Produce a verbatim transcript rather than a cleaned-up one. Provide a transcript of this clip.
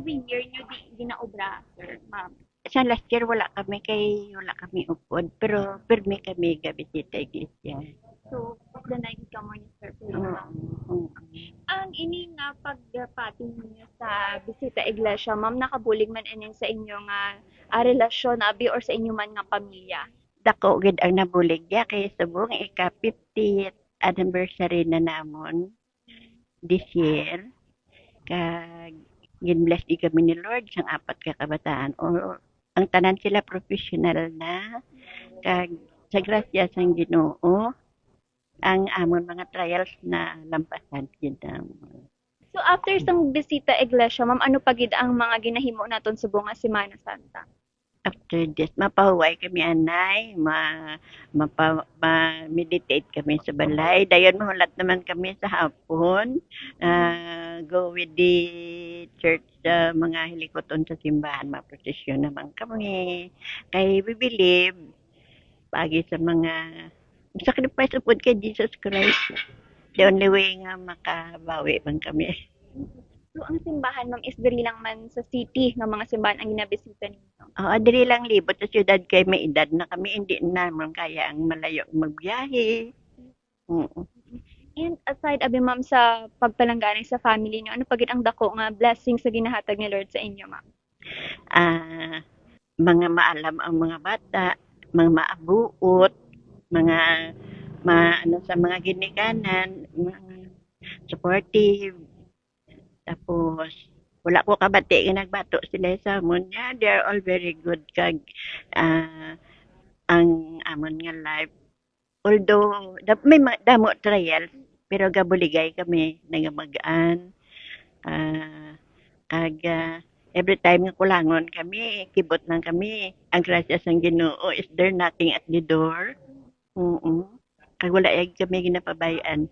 Every year nyo di ginaobra, sir, ma'am? Sa last year, wala kami kay wala kami upod, pero pirmi kami gabisita iglesia. So, danay gid kamo ni Sir Fernando. Oo. Ang ini nga pagpati ninyo sa bisita iglesia, ma'am, nakabulig man ini sa inyo nga ah, relasyon, abi, or sa inyo man nga pamilya? Dako gid ang nabulig niya kay subong ika fiftieth anniversary na namon this year. Kag gin-bless di kami ni Lord sang apat ka kabataan. O, ang tanan sila professional na. Kag sa grasya sang Ginoo, ang amon mga trials na lampasan gid namon. So after sang bisita iglesia, ma'am, ano pa gid ang mga ginahimo naton subong nga Semana Santa? After this, mapahuway kami, anay, ma, mapa, ma-meditate kami sa balay. Dayon mahulat naman kami sa hapon. Ah, go with the church sa mga hilikuton sa simbahan, maprosesyon naman kami. Kay we believe, pagi sa mga sacrifice upod kay Jesus Christ. The only way nga makabawi man kami. So ang simbahan, ma'am, is diri lang man sa city nga mga simbahan ang ginabisita ninyo? Oo, diri lang libot sa syudad kay may edad na kami, hindi naman kaya ang malayo magbiyahe. Oo. And aside, abi, ma'am, sa pagpalangganay sa family niyo, ano pa gid ang dako nga blessing sa ginahatag ni Lord sa inyo, ma'am? Ah, mga maalam ang mga bata, mga maabuot, mga ma, ano, sa mga ginikanan, mga supportive. Tapos wala ko kabati nga nagbato sila sa amon. Yeah, they are all very good kag ah, ang amon nga life. Although da, may ma, damo trials, pero gabuligay kami, nangamag-an. Ah, kag ah, every time nga kulangon kami, kibot lang kami. Ang grasya sang Ginoo, is there knocking at the door? Oo. Kag wala ay kami ginapabay-an.